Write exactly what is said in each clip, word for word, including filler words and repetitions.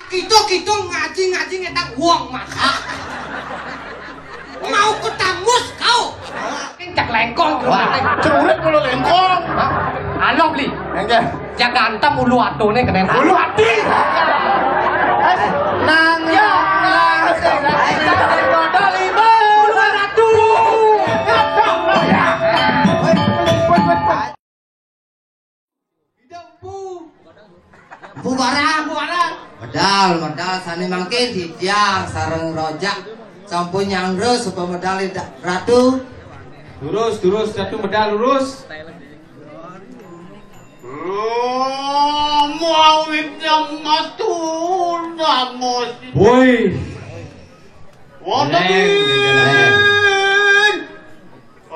Kita-kita ngaji-ngaji ngetang wong mata. Mau ketamus kau. Cak lengkong ke rumah teh. Celurit mulu lengkong. Halo, Bli. Enggak. Jaga antam ulu atone kena. Ulu ati. Nang. Ya. Modal lima. Dua ratus. Empu barang, empu barang. Medal, medal sane mangkin titiang sareng rojak. Sampun nyanggra supaya medal Ratu. Lurus, lurus, Ratu medal lurus. Mau itu mas tuh, mas. Woi. Wonten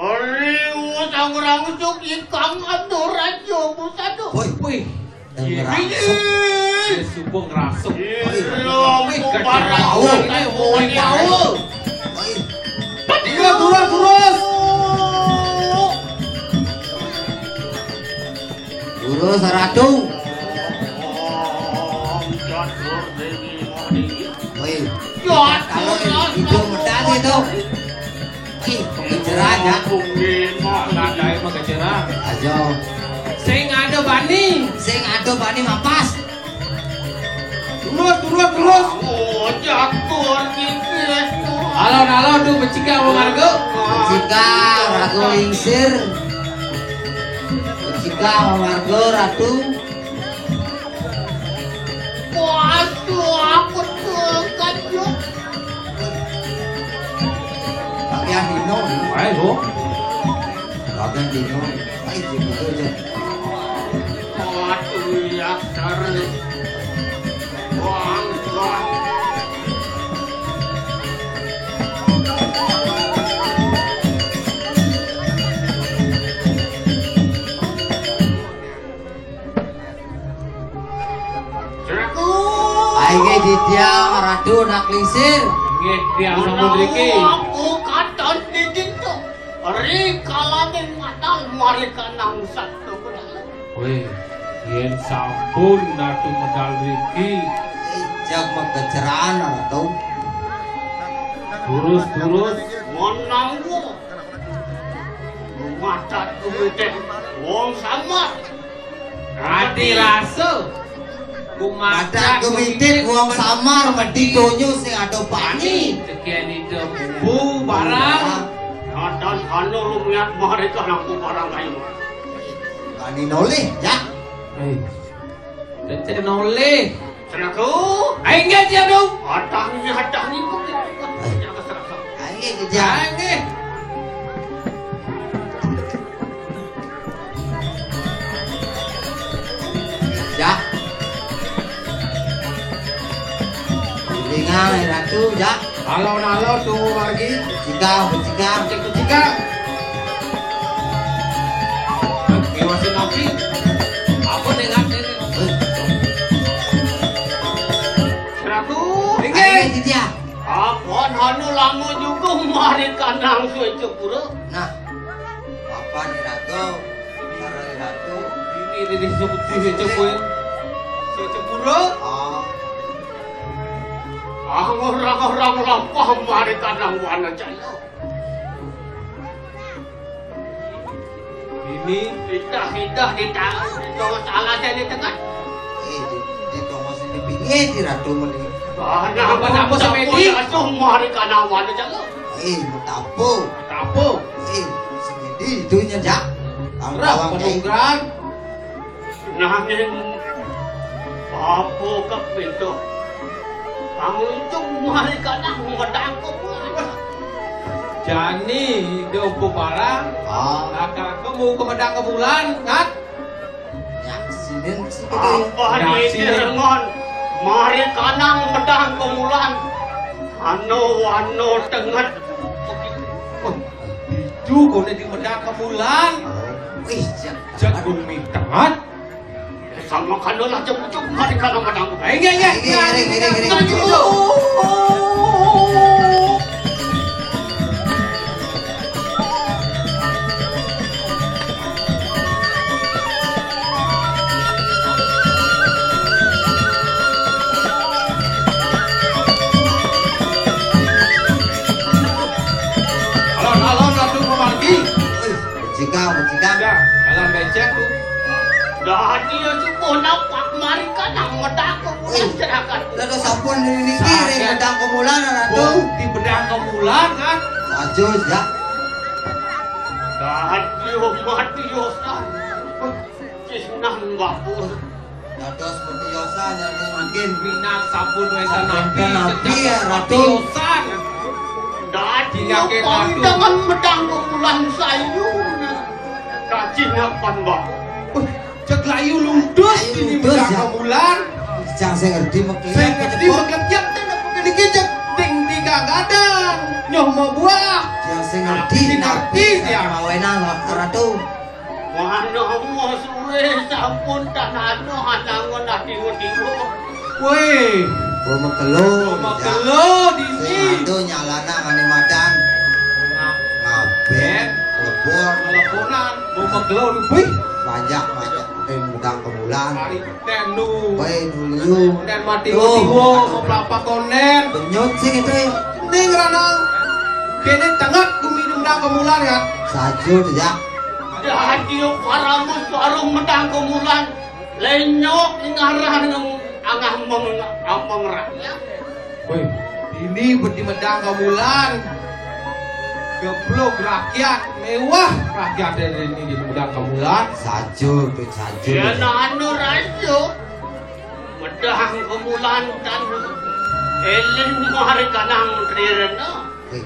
riwut angrangsuk ingkang adoh raja busana. Woi, woi. Ngrangsuk. Subuh ngrangsuk. Woi, woi, woi. Turun, turun, turun. Lurus, Ratu. Woi, kalau itu medal itu. Ih, keceran ya. Nadai mah keceran. Ayo. Sing ada bani. Sing ada bani mapas. Lurus, lurus, lurus. Oh, jatuh. Alon-alon tuh becika sama marga. Becika, Ratu Lingsir. Becika sama marga, Ratu. Waduh, aku tuh kan yuk. Bagian dino. Ayo, Bu. Bagian dino. Ayo, gitu aja. Waduh, ya, sekarang. Wah, wah. Ayo, nggih, titiang Ratu Anak Lingsir. Nggih, titiang sampun mriki. Aku katon didinto. Ri kalaning matal mari kanang satu. Wih, yen sampun Ratu medal mriki. Ijak makeceraan, Ratu. Terus, terus. Menanggu. Matat kumitik wong samar. Ati rasa. Kumatak kumitik wong samar, medhi donya sing ada bani. Cekian itu bu barang. Natan anu lumiat mereka nampu barang kayu. Bani nolih, ya. Eh, cek nolih. Seraku. Aing ge sia dong. Atangi, atangi. Aing ge sia. Aing ge. Ya. Lingang, Ratu, ya. Alon-alon tunggu margi. Becika, becika. Becika. Ngawasin api. Apa dengan ini? Ratu. Inggih. Ayo, Ditya. Apa anu lama juga mari kanang suwe cepura? Nah. Apa nih, Ratu? Sareng Ratu. Ini, ini, ini, suwe cepura. Suwe cepura? Ah. Ah, orang-orang lapah mari kanang wana jaya. Ini. Kita, kita, kita. Kita salah saya di tengah. Eh, di, di tongos ini bingit, di Ratu meni. Ah, nah, apa, apa, sampai di? Langsung mari kanang wana jaya. Eh, mau tapo. Tapo. Eh, semedi itu nya, Jak. Bang Rawang, Cai. Penunggang. Nanging apa kepinto? Kamu itu mari kadang medang kok. Jani do barang. Ah. Kakak kamu ke medang ke bulan, ngat? Nyaksinin sih. Apa nyaksinin. Ini dengan mari kadang medang ke bulan. Ano, ano tenget. Wah, itu kau di medang ke bulan. Wih, jak. Jagung mie tengat. Sama kanu lah jemput mari kalau menang. Enggak, enggak. Ini, ini, ini, ini. Tadi ya subuh napak mari kan nang medang kemulan serakan. Dados sampun niki ring medang kemulan, Ratu. Di medang kemulan, kan? Saja, ya. Tadi mati yosan. Cisnah bagus. Dados mati yosan, ya, mungkin. Minat sampun wésan napi, napi, ya, Ratu. Yosan. Dadi dengan medang kemulan sayun. Kajinapan bagus. Cek layu ludus. Layu ini ludus, medang ya. Kemulan. Jang sing ngerti meklep. Sing ngerti meklep, ya, ten apa kene iki, cek ding digagadang. Nyoh mau buah. Jang sing ngerti napi, napi, ya. Mawenan, Ratu. Mana mau suwe sampun tan anu anangun ati ngutiwo. Woi. Oh, mekelo. Oh, mekelo di sini. Sing ado nyalana ngane madan. Ngabet. Lebon. Leponan. Oh, mekelo. Wih. Banyak, banyak. Ring medang kemulan. Ari ten nu. Woi, dulu. Ten mati tiwo, mau kelapa konen. Benyut sih gitu ya. Ning ranang. Kene tenget gumi medang kemulan ya. Saja tuh ya. Dadi paramus warung medang kemulan. Lenyok ngarah nang angah meng-, ameng rakyat. Woi, ini beti medang kemulan. Geblok rakyat, mewah rakyat ini di medang kemulan. Saja, Pit, saja. Ya, anu raja. Medang kemulan tan eling mari kanang Tri Rena. Woi.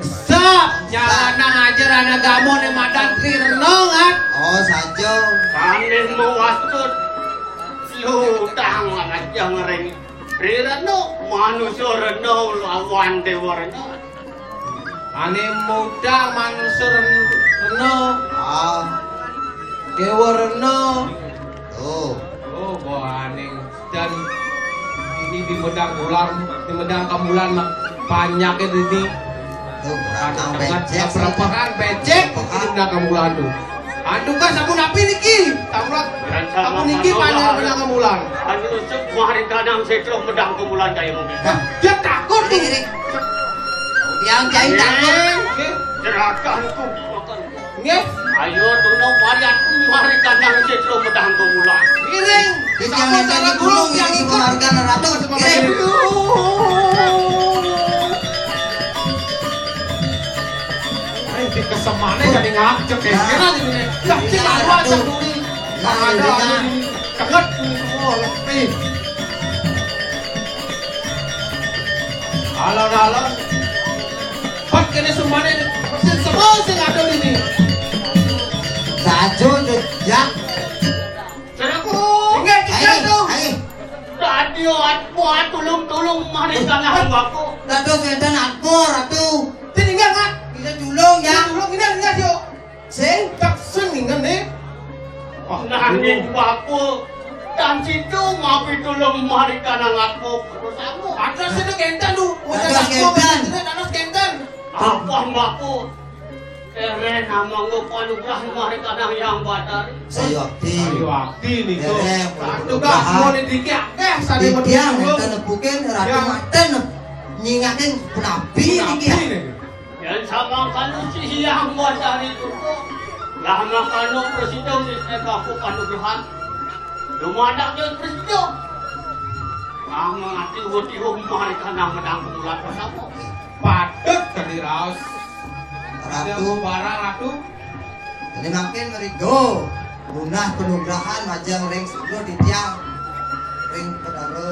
Sap, nyalana ngajar anak gamo ne madan Tri Rena, kan? Oh, saja. Sané mewastut. Lu tang aja ngering. Tri Rena, manusia Rena lawan Dewa Rena. Ane mudang manusia Ren-, Rena. Ah. Dewa Rena. Tuh. Oh, bawaning. Dan ini di medang ular, di medang kemulan mah banyaknya ini. Tuh, ada sangat becek, beberapa kan becek di medang kemulan tuh. Aduh, kan sampun api niki? Sampun, sampun niki banyak medang kemulan. Anu cuk mari kadang setruk medang kemulan kaya mungkin. Hah? Dia takut tuh. Yang jahit takut. Oke. Serahkan tuh. Nggih. Ayo, Dono, varian mari kandang sik lo medang kemulan. Ngiring. Wis yang nenteni gunung, yang ikut penghargaan ratu. Ngiring. Ayo, dikesemane jadi ngajak, ya. Kira ini. Lah, sing aku ajak dulu. Nah, ada ini. Cenget ini semua, lebih. Alon-alon. Pat kene semane, persis semua sing ada ini. Sajo jejak. Seraku. Ingat, ingat tuh. Ayo. Radio Atmo, tulung-tulung, mari sana aku. Dados enten Atmo, Ratu. Sini, ingat, Mat. Bisa tulung, ya. Tulung, ingat, ingat, yuk. Sing? Tak sing ngene. Wah, nanging Bapak, dan situ mapi tulung mari kanang aku. Terus aku. Ada sini kenten lu. Udah aku kenten. Ada kenten. Apa Bapak? Keren amangku panugrahan mari kanang Yang Batari. Sayu abdi. Sayu abdi niku. Keren, panugrahan. Tugas mau dikit akeh sane. Titiang enten nepukin ratu manten nyingakin punapi niki ya. Yen samangkana Sihang Batari Durga, lah mangkana prasida nitih aku panugrahan. Dumadak yen prasida. Lah mati wedi mari kanang medang kemulan bersama. Patut kadi raos. Ratu. Barang Ratu. Jadi mangkin merigo. Punah panugrahan majeng ring sadaya titiang. Ring Petara.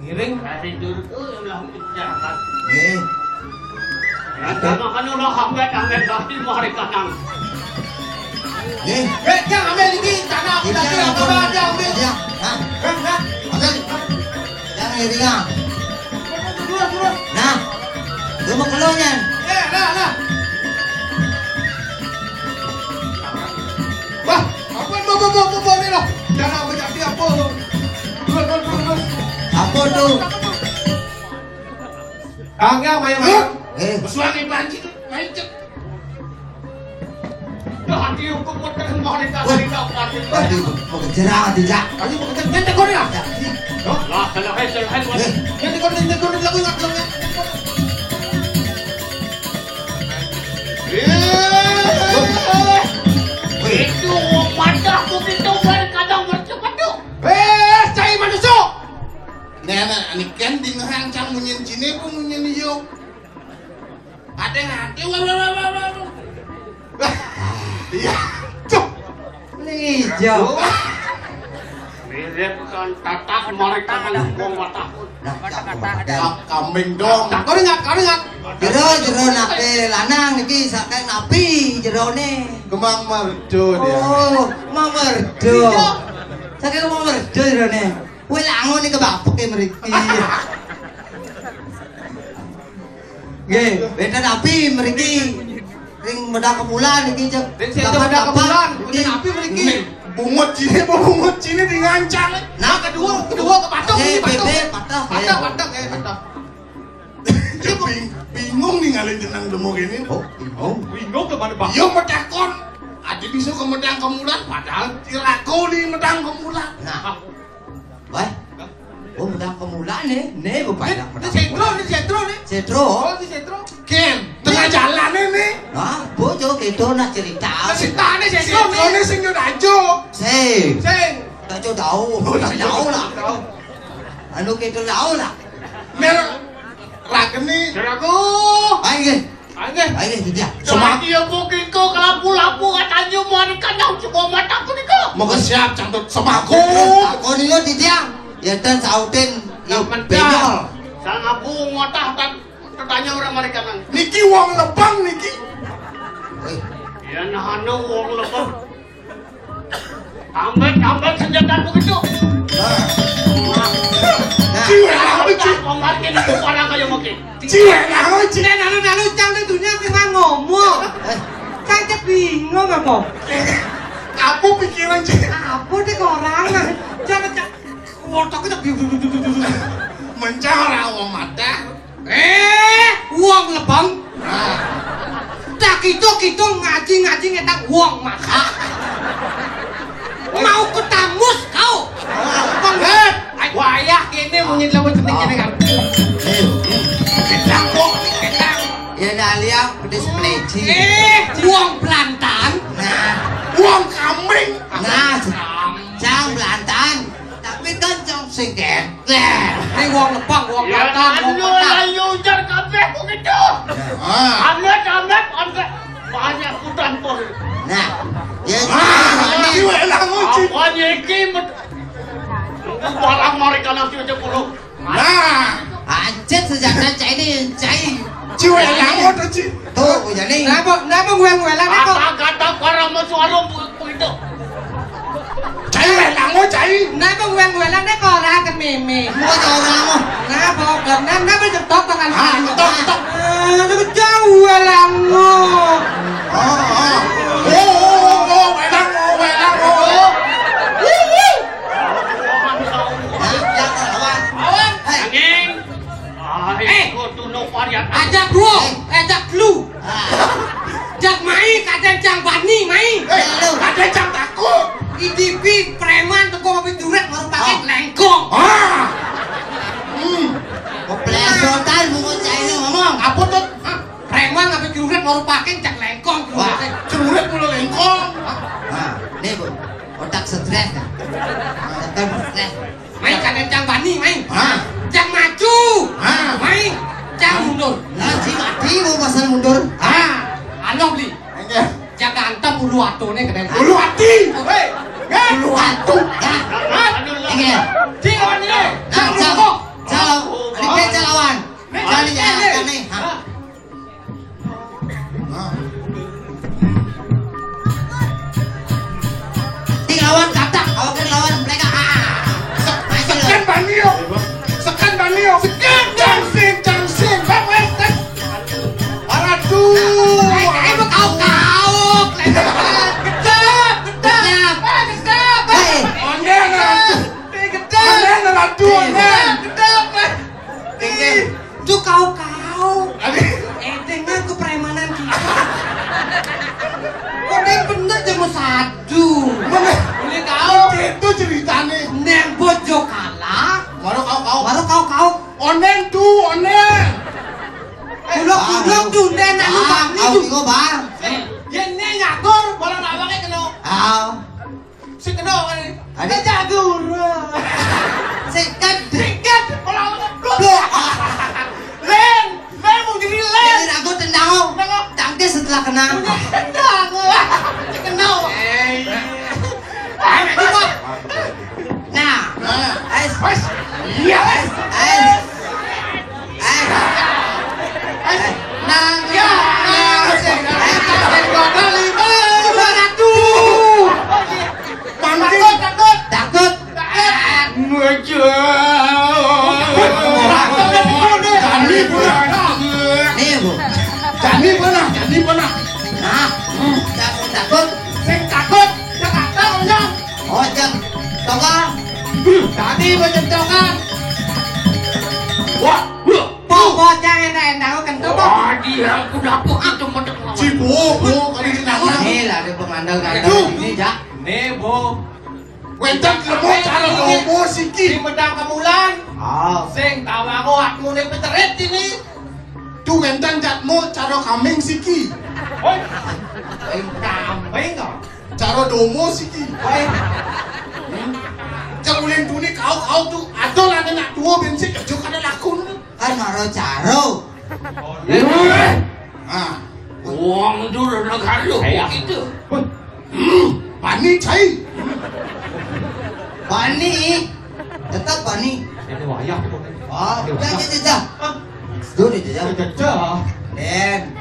Ngiring. Ngiring dulu tuh yang bilang jahat. Nggih. Ada makan ulah hambat hambat bakti mari kanang. Nggih. Eh, jangan ambil ini tanah aku tadi apa aja ambil. Ya. Nah. Eh, nah. Oke. Jangan ngiringan. Turun, turun. Nah. Lu mau keluarnya. Eh, nah, nah. Wah, apa yang bawa bawa bawa ini loh? Jangan apa jadi apa loh? Apa tuh? Kagak main main. Eh, suami banci main cek. Dah hati hukum muter mau di kasih kau pati. Waduh, mau kejar aja, Jak. Ayo mau kejar, nyentek kau nih lah. Lah, salah hai, salah hai. Nyentek kau nih, nyentek kau nih, lagu ingat, lagu ingat. Itu Nah, nah, ini kan di ngehang cang munyin cine apa munyin iyo? Ada yang ada, wah, wah, wah, wah, wah. Iya, tuh. Lijo. Mirip kan tatak mereka kan wong watak. Nah, cang. Ka-, kambing dong. Kau dengar, kau dengar. Jero, jero nape lanang niki saking napi jerone? Kemang merdu dia. Oh, Kemang merdu. Saking Kemang merdu jerone. Kowe lango niki bapeke mriki. Nggih, benten napi mriki. Ring Medang Kemulan niki, Cek. Ring sing Medang Kemulan, benten napi mriki. Bungut cine, bungut cine di ngancang. Nah, kedua, kedua ke patung, eh, ini patung. Bebek, patah, patah, eh. Patah, patah, eh, patah. Dia bing-, bingung ninggalin jenang demo gini. Oh, bingung. Bingung ke mana, Bang? Iya, medakon. Adi bisa ke Medang Kemulan, padahal tirago di Medang Kemulan. Nah. Wah. Oh, Medang Kemulan nih. Nih, Bu, banyak Medang Kemulan. Ini Setro, ini Setro nih. Setro. Oh, ini Setro. Ken, tengah jalan ini. Nah, bojo kedo nak cerita. Nah, ceritane Setro nih. Setro nih sing nyudajo. Sing. Sing. Dajo tahu. Oh, dajo tahu lah. Anu kedo tahu lah. Mel rageni. Jeraku. Ayo, nggih. Ayo, nggih. Ayo, nggih, Ditya. Semak. Iya, Bu Kiko, kelapu-lapu, katanya mau ada kandang, coba mata punika. Monggo siap, cantut. Semaku. Takoni yo, Ditya. Ya, dan sautin, yo, benyol. Sang Abu ngotah, tan-, tetanya orang mereka nang. Niki wong Lebang, niki. Eh. Ya, nah, anu, wong Lebang. Tambet, tambet senjata begitu. Nah. Nah. Ciwek aku, Ci. Kok makin itu orang kayak mungkin. Ciwek aku, Ci. Nek anu, anu, cang ning dunia sing ngomong. Eh. Cang cek bingung apa? Apa pikiran, Ci? Apa dek orang? Nah, jangan cak. Wotok itu. Mencah ora wong mata. Eh, wong Lebang. Nah. Tak itu-itu ngaji-ngaji ngetak wong mata. Mau ketamus kau. Bang, eh, wayah kene munyi lewat jeneng kene kan. Ayo. Gedang kok, gedang. Ya, dah liang pedes peleci. Eh, wong Belantan. Nah. Wong Kambing. Nah, cang Belantan. Tapi kan cang sing keter. Ini wong Lebang, wong Belantan, wong Belantan. Ya, anu lah, yo, ujar kabeh begitu. Ah. Amit, amit, amit. Banyak hutan pun. Nah, ya, ah, ini wek lah, Ci. Apanya iki met-, barang mereka nasi aja puluh. Nah. Anjir, sejak saya ini, cai. Ciwek lango to, Ci. Tuh, jadi. Napa, napa nguel-nguelan kok? Kata-kata para mesuara bu-, begitu. Cai wek lango, Cai. Napa nguel-nguelan kok ora kememe? Mau ora mau. Napa kok, napa nyetok tangan? Ah, nyetok, nyetok. Eh, itu jauh lango. Oh, oh. Oh, oh, oh, oh, wek lango, wek lango. Wuh, wuh. Awas. Awas. Hei. Angin. Ah, eh, kudu no varian. Ajak duo, eh, ajak lu. Ah. Jak mai, kadang cang bani, mai. Eh, kadang cang takut. I D P preman teko ngopi juret, baru pakai lengkong. Ah. Hmm. Keplesotan, bungut cai ini ngomong. Apa tuh? Hah? Preman ngopi juret, baru pakai cak lengkong. Wah, juret mulu lengkong. Nah, ini, Bu. Otak stres, nah. Otak stres. Mai kadang cang bani, mai. Hah? Cang maju. Hah? Mai. Cang mundur. Nah, si mati mau pasal mundur. Ah, anu beli. Enggak. Cang gantem ulu atune kadang. Ulu ati. Hei. Ulu atu. Nah. Hah? Enggak. Cing lawan ini. Nah, cang. Cang. Ini cang lawan. Nih, cang ini. Hah? Di lawan katak, awaknya lawan mereka. Ah. Sekan banio. Sekan banio. Sekan jangsin, jangsin. Bang, wes, tes. Aduh. Eh, eh, mau kau-kau. Gedap, gedap. Gedap. Eh, gedap. Hei. Onden, aduh. Eh, gedap. Onden, aduh, onden. Gedap. Tinggi. Itu kau-kau. Aduh. Eh, dengan kepremanan kita. Kok dia bener dia mau sadu. Mana? Boleh kau. Itu ceritanya. Neng bojo kalah. Baru kau-kau. Baru kau-kau. Onen tuh, onen. Kulok-kulok tuh, Nen, anu, Bang, kau tuh. Iko, Bang. Eh, ya, Nen, ngatur, bola lawangnya kena. Ah. Sing kena apa nih? Ada. Kena jagur. Sikat. Sikat. Kenal. Nah. Nah. Ais. Ais. Iya. Ais. Ais. Ais. Ais. Nah. Ya. Nah. Ais. Ais. Dua kali. Dua ratus. Takut, takut. Takut. Jani beunah. Nih, Bu. Jani beunah, jani beunah. Nah, hmm, takut, takut. Sing takut, Jakarta, Ujang. Oh, Jang. Toga. Tadi macam toga. Wah, wah. Pokoknya enak-enak, kan, toga. Wah, dia udah begitu mendek lawan. Cibo, Bu, kali di tangan. Nih lah, ada pengandal-ngandal ini, Jak. Nih, Bu. Wénten lemu cara domo siki. Di Medang Kemulan. Ah. Sing tawako atmune pecerit ini. Tu wénten jatmu cara kaming siki. Woi. Sing kaming kok. Cara domo siki. Woi. Cak ulin tuni kau-kau tu ada lah anak tua bensin kerja kada lakun. Kan maro caro. Ah. Wong dulu negara gitu. Hmm, bani cai. Bani. Tetap bani. Ini wayah tu. Oh, dah, dah, dah, dah. Duh, dah, dah, dah. Dah, dah. Den.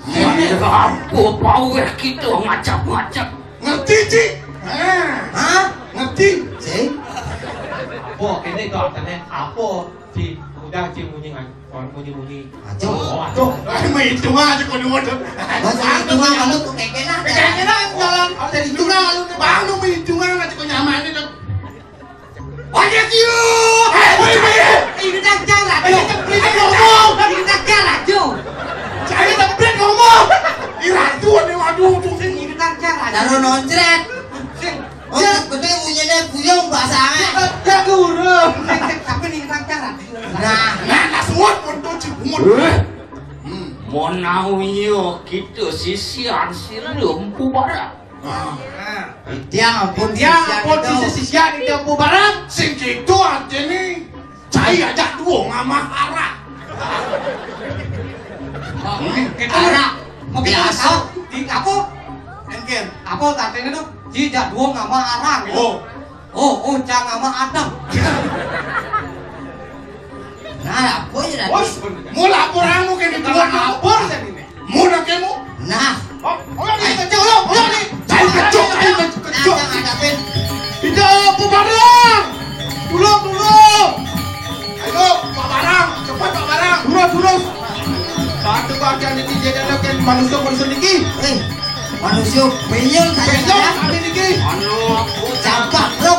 Ini apa paweh gitu ngacak-ngacak. Ngerti, Cik? Hah? Ngerti? Cik? Apa? Ini tu artinya apa? Cik, udah, Cik, munyi kan? Orang munyi-munyi. Aduh. Oh, aduh. Eh, mah hitungan aja kau dua tu. Bahasa hitungan kalau tu kekena. Kekena dalam. Ada hitungan kalau tu. Baru mah hitungan aja kau nyaman itu. Banyak you. Eh, ini tak jalan. Ini tak jalan. Ini tak jalan, Jo. Saya tak ngomong. Iratu ada, waduh, tuh. Ini tak jalan. Taruh noncret. Oh, gede punyanya buyung bahasa. Ya, ya, guru. Tapi ini tak jalan. Nah, nah, nah, suat pun tuh, Cibungut. Eh, hmm. Mau nau iya kita sisian si Lempu Barat. Nah. Tiang ampun, tiang ampun, sisian itu Lempu Barat. Sing gitu aja nih. Cai aja dua ngamah arah. Kita arah. Mau kita biasa. Di apa? Engken. Apa katanya tuh? Tidak dua ngamah arah. Oh. Oh, oh, jangan sama Adam. Nah, apa ya tadi? Bos, mau laporan mau kayak gitu. Lapor saya ini. Mau nak kamu? Nah. Oh, oh, ini kecil, oh, oh, ini. Saya kecil, saya kecil. Nah, jangan ngadapin. Itu, Bu Barang. Tulung, tulung. Ayo, Pak Barang, cepat Pak Barang. Turun, turun. Satu bagian ini jadi ada kan manusia, manusia niki. Eh, manusia penyel saya. Penyel kami niki. Anu, aku campak, Bro.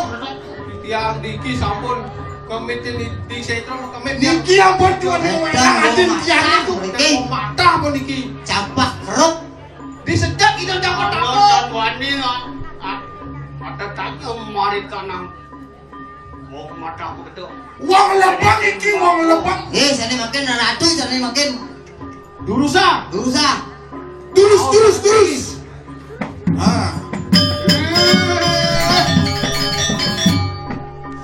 Tiang niki sampun kemit di, di sentrum kemit. Niki ampun Tuhan, yang ada tiang itu. Niki. Mau patah pun niki. Campak, Bro. Disedak itu campak. Anu, tak wani, ah. Ah, ada tanya mari kanang. Mau ke mata aku betul. Wong lebang iki, wong lebang. Eh, sana makin ratu, sana makin. Durusa. Durusa. Durus, durus, durus. Ah. Eh.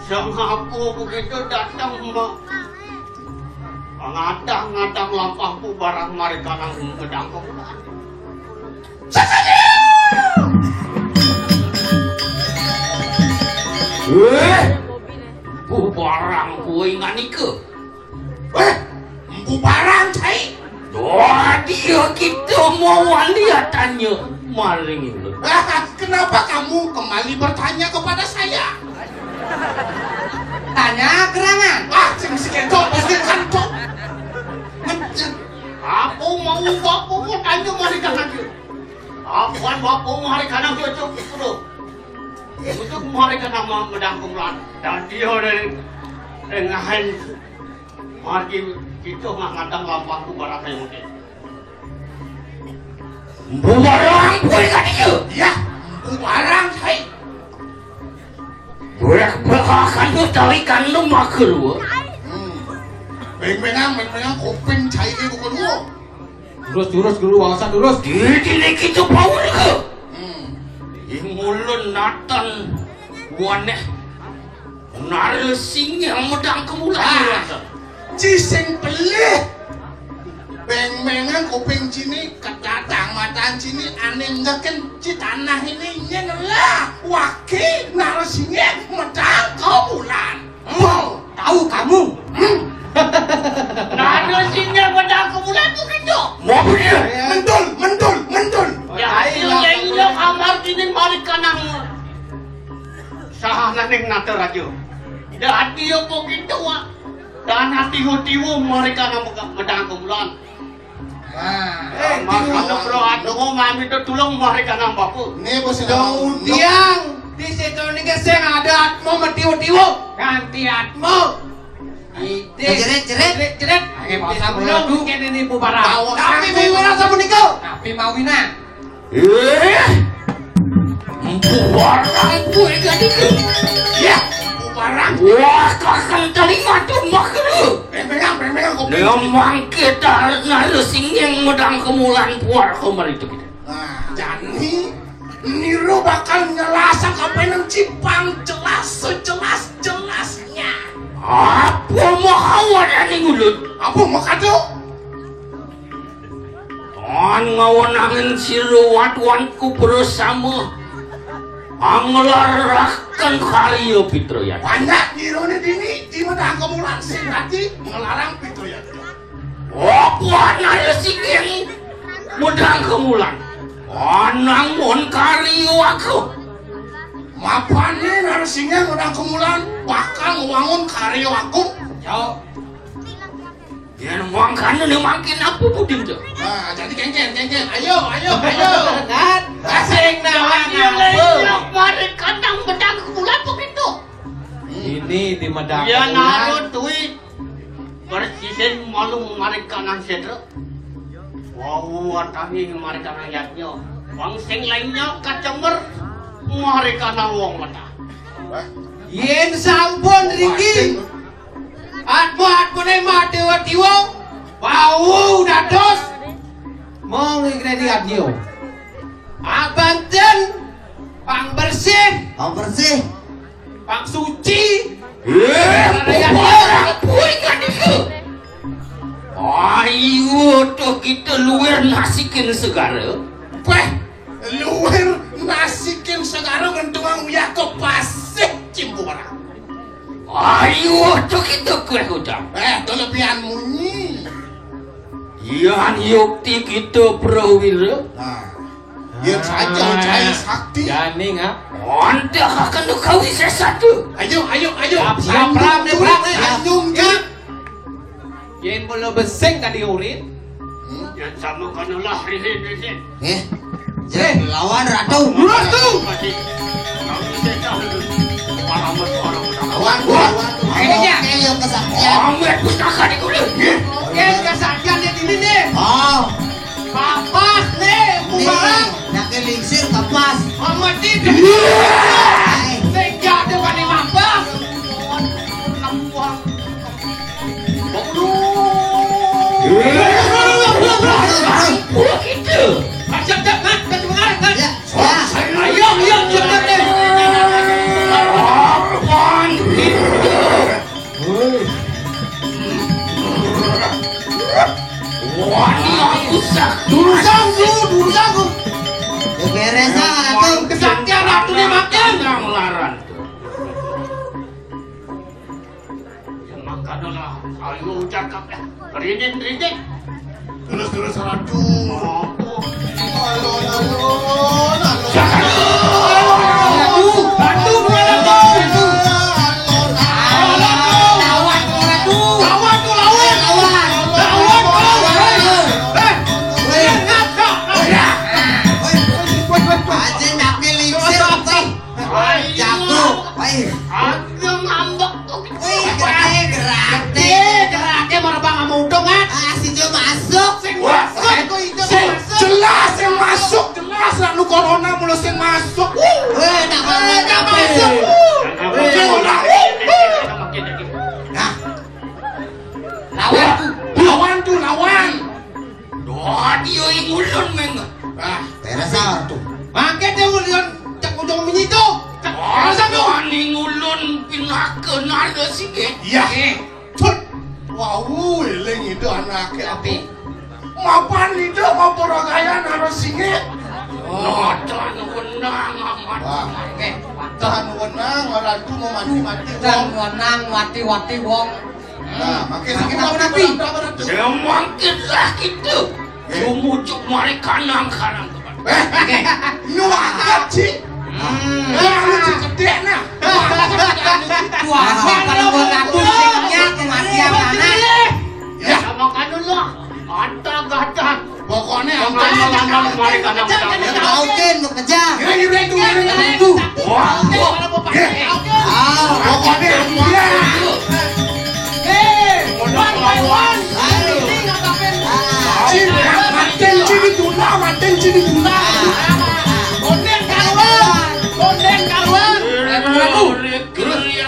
Sang apa begitu datang, Mbak? Ngadang-ngadang lampahku barang mari kanang gedang kok. Eh, bu barang kuwi nganika. Eh, bu barang cai. Wah, dia kita mau lihat tanya maling itu. Kenapa kamu kembali bertanya kepada saya? Tanya gerangan. Ah, sing si ketok, pasti kantok. Apa mau bapak mau tanya mari kanang dia? Apan bapak mau hari kanang cocok itu loh. Untuk mau hari kanang mau medangkung lan. Dan dia dari dengan margi kita ngadang lampahku barang kayak mungkin. Bubarang kuwi kan iya. Ya, bubarang saya. Burak bakakan tuh talikan lu mager lu. Hmm. Beng-bengang, beng-bengang, kuping cai ini bukan lu. Terus, terus dulu, wawasan terus. Di dini kita power ke? Hmm. Ing mulun natan waneh. Nara sing yang medang kemulan. Ah, ci sing pelih. Beng-bengan kuping ciné, kedatang matan ciné, ané ngekenci tanah ini, nyén lah, waki, narasingé, medang ka bulan. Hmm, tahu kamu? Hmm. Narasingé medang ka bulan begitu. Mau bener? Mentul, mentul, mentul. Ya, ayo, ya, iya, kamar dini mari kanang. Saha naning nata raja. Dadi apa gitu, Wak? Dan hati hutiwu mari kanang medang ka bulan. Nah, eh, maka tiru. Bro, aduh, mau minta tulung mari kanang bapa. Né bos dong undiang di situ nih sing ada atmo metiwu-tiwu. Ganti atmo. Ide. Jerit, jerit. Jerit, jerit. Ayo, bos, sebelum mungkin ini bubaran. Tapi mau wina sama Niko. Tapi mau wina. Eh? Bubaran kuwi gadi. Ya, bubaran. Wah, kakang tadi mati makan lu. Memang, memang kok. Memang kita harus naruh singing medang kemulan puar komer itu kita. Nah, jani niru bakal nyelasa kapenan cipang jelas sejelas-jelasnya. Apa mau hawa dari ngulun? Apa mau kado? Tan ngawenangin sira waduan kuprasama anglaraken karya pitrayat. Banyak nirone dini di medang kemulan sing dadi ngelarang pitrayat. Apa anane sing medang kemulan? Anang mon karya aku. Mapane narasinghe medang kemulan bakal ngwangun karya aku. Yo. Yen mangkane ne mangkin apa buding, Cok? Nah, jadi kengken, kengken. Ayo, ayo, ayo. Nat, sing nawan apa? Mari kandang bedang bulan begitu. Ini di medang. Ya, bulan. Narut duit. Persisin malu mari kanan sedra. Wau watani mari kanan yatnya. Wong sing lainnya kacemer mari kanan wong mata. Yen sampun riki. Atma-atmane Madewa Dewa, bau dados mengingkari adnyo. Abanten pang bersih, pang bersih, pang suci. Eh, bukan itu. Ayo, tuh kita luar nasikin segara. Peh, luar nasikin segara ngentungan uyah ke pasih cimpu barang. Ayo, aja kita kueh ucap. Eh, kelebihan munyi. Yan yukti kita prawira. Nah, yan saja cai sakti. Jani ngap. Anda akan nukawi sesuatu. Ayo, ayo, ayo. Siap, siap, perang nih, perang nih. Anyung, ya. Yen mula besing tadi urin. Hmm? Yen sama kanalah rihin-rihin. Eh, eh, lawan Ratu. Lurus tu. Lawan, lawan. Ayo, ya. Oke, yang kesaktian. Ambil pusaka di kulit. Oke, kesaktian di sini nih. Oh. Kapas nih, bubaran. Nak lingsir kapas. Mama tidak. Iya. Sing jatuh kan kapas. Lempuang. Wah, ini aku sak. Durusang lu, durusang lu. Ya, beres, ah, Ratu. Kesaktian Ratu ini makin. Yang makan lah, ayo ucap kabeh. Rinding, rinding. Terus, terus, Ratu. Alon, alon, alon. Ratu, Ratu, Ratu. Lawan, Ratu. Lawan, tuh, lawan. Lawan. Lawan, lawan. Eh, weh. Weh. Weh. Aja nak lingsir, weh. Jago. Wih. Aku ngambek tuh. Wih, gede, gerake. Gerake malah bang sama udeng, ah. Ah, si Jo masuk. Sing masuk, itu itu sing masuk. Jelas yang masuk, jelas lah nu corona mulu sing masuk. Wih, nak ngomong apa? Masuk. Wih, corona. Nah. Lawan tuh, lawan tuh, lawan. Doa dia yang ulun, Meng. Ah, beres, ah, tuh. Mangke dia ulun cek ujung menyitu. Cek, beres, ah, tuh. Doa ning ulun pinaka narga sih, ge. Iya. Eh, cut. Wau, eling itu anake api. Mapan lido mau peragayan harus singit. Ada anu wenang amat. Wah. Ada anu wenang, ratu mau mati-mati. Dan wenang wati-wati wong. Nah, makin sakit apa nanti? Dia mangkit lah gitu. Sumujuk mari kanang-kanang. Eh, nu angkat sih. Hmm. Eh, anu sih gedé nah. Wah, kalau buat aku sing nyat kematian anak. Ya, sama kan lu. Ada gadah. Pokoknya angkat. Mari kanang-kanang. Ya, tau kan, lu kejar. Ini, ini, ini, ini. Itu. Wah, wah. Ah, pokoknya angkat. Hei, one by one. Ayo. Ini nggak sampai. Cini, maten, cini tuna, maten, cini tuna. Bonden karuan, bonden karuan.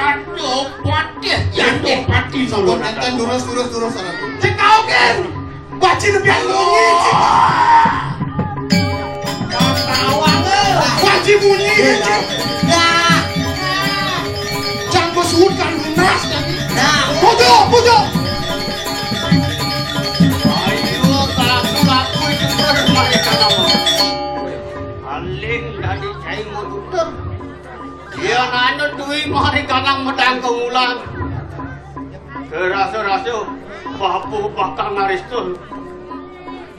Aduh, patih, ya, patih. Sampun enten durus, durus, durus, sana. Cek kau, Ken. Baci lebih anu, Cik. Baci bunyi, Cik. Nah. Jangko suhut kan lunas, kan? Nah. Pujuk, pujuk. Ayo, laku-laku itu terus mereka nama. Paling dari cai mau tutup. Dia nanya duit mari kanang medang kemulan. Kerasa-rasa bapu bakal ngaristun.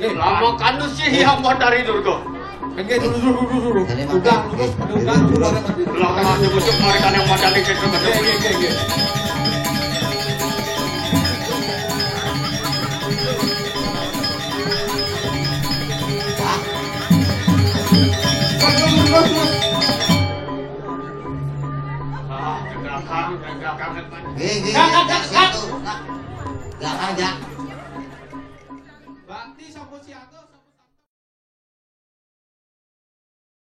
Lama kanu sih yang buat dari Durga. Enggak, dulu, dulu, dulu, dulu. Udah, terus, udah, udah, udah. Lama aja bocok mari kanang modal di kecil betul. Iya, iya, iya. Terus, terus, terus, terus. Ah, ke belakang, ke belakang. Nggih, nggih, nggih, nggih, nggih. Belakang, ya.